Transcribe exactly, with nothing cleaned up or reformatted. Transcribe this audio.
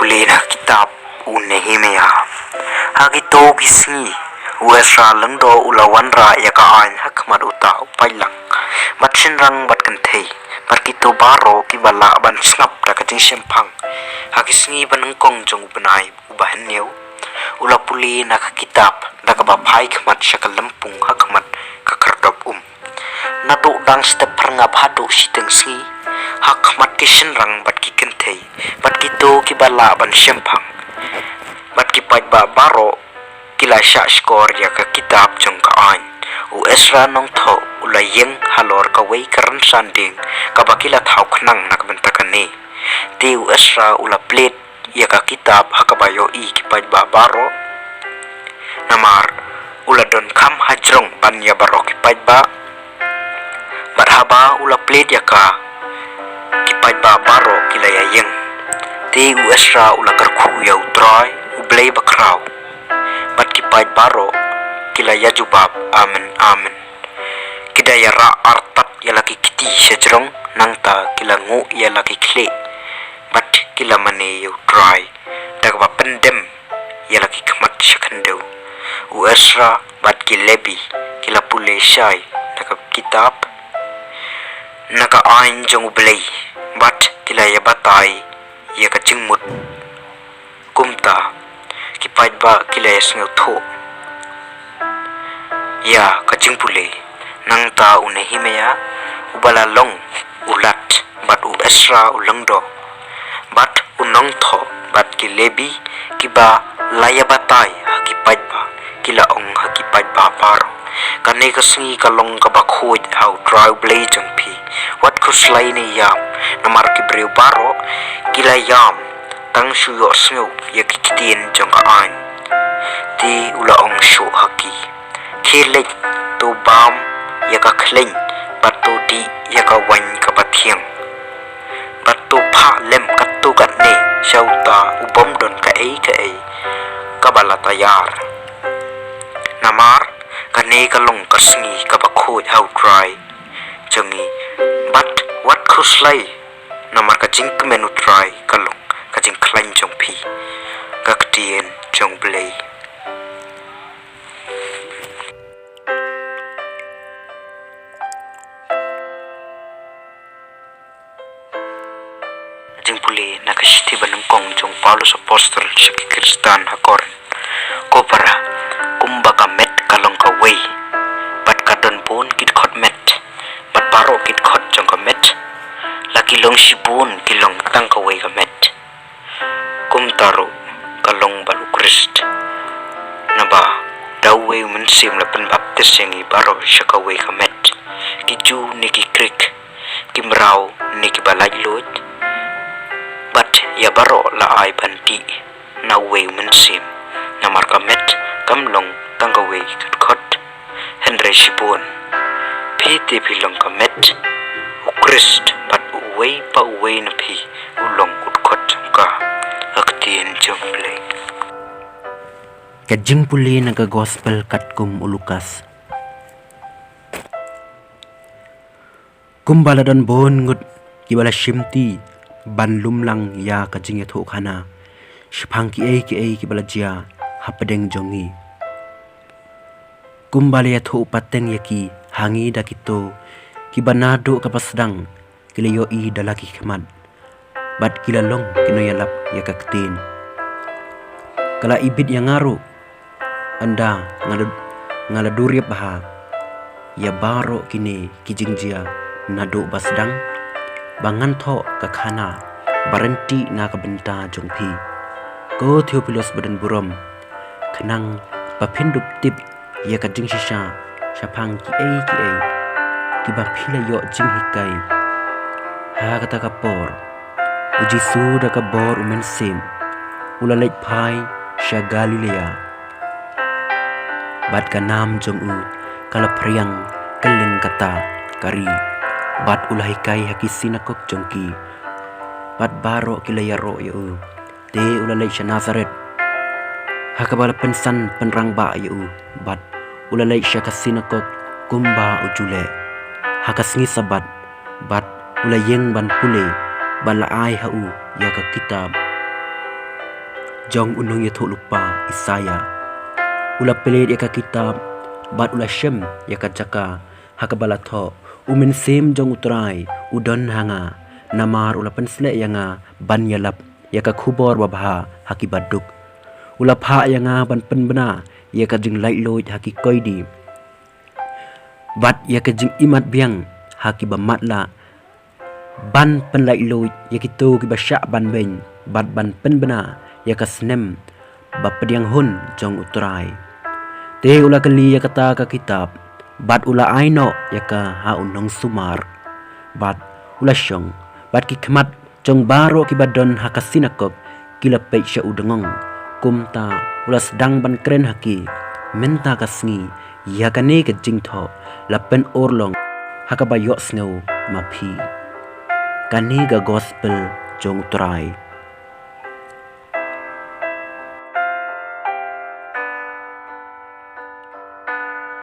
Pule na kitab u Nehemia. Ha kito ki sngi u Esra lyngdoh u la wanrah ïa ka aiñ ha khmat uta u paidlang, bad shynrang bad kynthei, bad kito baroh kiba lah ban sngap da ka jingshemphang. Ha ki sngi banyngkong jong u bnai uba hynñiew, u la pule na ka kitab da kaba phai khmat sha ka lympung ha khmat ka khyrdop um. Naduh dang step phyrngap haduh shiteng sngi, ha khmat ki shynrang bad ki kynthei, bad kito kiba lah ban shemphang, bad ki paidbah baroh ki la shah shkor ïa ka kitab jong ka aiñ. U Esra nongthoh u la ïeng halor kawei ka rynsan dieng kaba ki la thaw khnang na ka bynta kane. Te u Esra u la plie ïa ka kitab ha kaba ïohi ki paidbah baroh. Namar u la don kham hajrong ban ïa baroh ki paidbah. Bad haba u la plie ïa ka, ki paidbah baroh ki la ïa ïeng. Te u Esra u la kyrkhu ïa U Trai, U Blei bakhraw. Bad ki paid baroh ki la ïa jubab, Amen, amen. Ki da ïa rah artat ïa la ki kti sha jrong, nangta ki la nguh ïa la ki khlieh. Bad ki la mane ïa U Trai da kaba pyndem ïa la ki khmat sha khyndew. U Esra bad ki Lebi ki la pule shai na ka kitab, na ka aiñ jong U Blei, bad ki la ïa batai ïa ka jingmut. Kumta ki paidbah ki la ïa sngewthuh ïa ka jingpule. Nangta u Nehemia uba la long u lat, bad u Esra u lyngdoh, bad u nongthoh, bad ki Lebi kiba la ïa batai ha ki paidbah, ki la ong ha ki paidbah baroh, Kane ka sngi ka long kaba khuid ha U Trai U Blei jong phi. Wat khuslai ne ïam, namar ki briew baroh ki la ïam tang shu ïohsngew ïa ki ktien jong ka aiñ. Te u la ong shuh ha ki, Khie leit, to bam ïa ka khleiñ, bad to dih ïa ka waiñ kaba thiang, bad to phah lem katto katne sha uta u bym don kaei kaei kaba la taiar. Namar kane ka long ka sngi kaba khuid ha U Trai jong ngi, bad wat khuslai, namar ka jingkmen U Trai ka long ka jingkhlaiñ jong phi. Ka ktien jong U Blei. Jingpule na ka shithi banyngkong jong u Paulus Apostol sha ki Khristan ha Korinth. Ko para, kumba ka met ka long kawei, bad ka don bun ki dkhot met, bad baroh ki dkhot jong ka met, la ki long shibun, ki long tang kawei ka met. Kumta ruh ka long bad U Khrist. Naba da uwei U Mynsiem la pynbaptis ïa ngi baroh sha kawei ka met, ki Jiw ne ki Grik, ki mraw ne kiba laitluid, bad ïa baroh la ai ban dih na uwei U Mynsiem. Namar ka met kam long tang kawei ka dkhot, hynrei shibun. Phi te phi long ka met, U Khrist bad uwei pa uwei na phi u long u dkhot jong ka. Ka ktien jong U Blei. Ka jingpule na ka Gospel katkum u Lukas. Kumba la don bun ngut kiba la shimti ban lum lang ïa ka jingïathuhkhana shaphang kiei kiei kiba la jia hapdeng jong ngi, kumba la ïathuh pateng ïa ki ha ngi da kito kiba naduh kaba sdang ki la ïohi da la ki khmat, bad ki la long ki nongïalap ïa ka ktien. Ka la ibit ïa nga ruh, ynda nga la, nga la duriap bha ïa baroh kine ki jingjia naduh ba sdang, ba ngan thoh ka khana ba ryntih na ka bynta jong phi, ko Theophilus ba don burom, khnang ba phin dup tip ïa ka jingshisha shaphang kiei kiei kiba phi la ïoh jinghikai. Ha kata ka por, U Jisu da ka bor U Mynsiem u la leit phai sha Galilea, bad ka nam jong u ka la phriang kylleng kata ka ri, bad u la hikai ha ki sinakok jong ki, bad baroh ki la ïaroh ïa u. Te u la leit sha Nasaret, ha kaba la pynsan pynrangbah ïa u, bad u la leit sha ka sinakok kumba u ju leh ha ka sngi Sabbath, bad u la ïeng ban pule, bad la ai ha u ïa ka kitab. jong u nongïathuhlypa Isaïah. U la plie ïa ka kitab bad u la shem ïa ka jaka ha kaba la thoh, U Mynsiem jong U Trai u don ha nga, namar u la pynsleh ïa nga ban ïalap ïa ka khubor babha ha ki baduk. U la phah ïa nga ban pynbna ïa ka jinglaitluid ha ki koidi, bad ïa ka jingïaid biang ha ki bamatlah, ban pynlaitluid ïa kito ki bashah ban beiñ, bad ban pynbna ïa ka snem bapdiang hun jong U Trai. Te u la kylli ïa kata ka kitab, bad u la ai noh ïa ka ha u nongsumar, bad u la shong, bad ki khmat jong baroh ki badon ha ka synagog ki la peit sha u dngong. Kumta u la sdang ban kren ha ki, mynta ka sngi ïa kane ka jingthoh la pynurlong ha kaba ïohsngew ma phi. Kane ka gospel jong U Trai.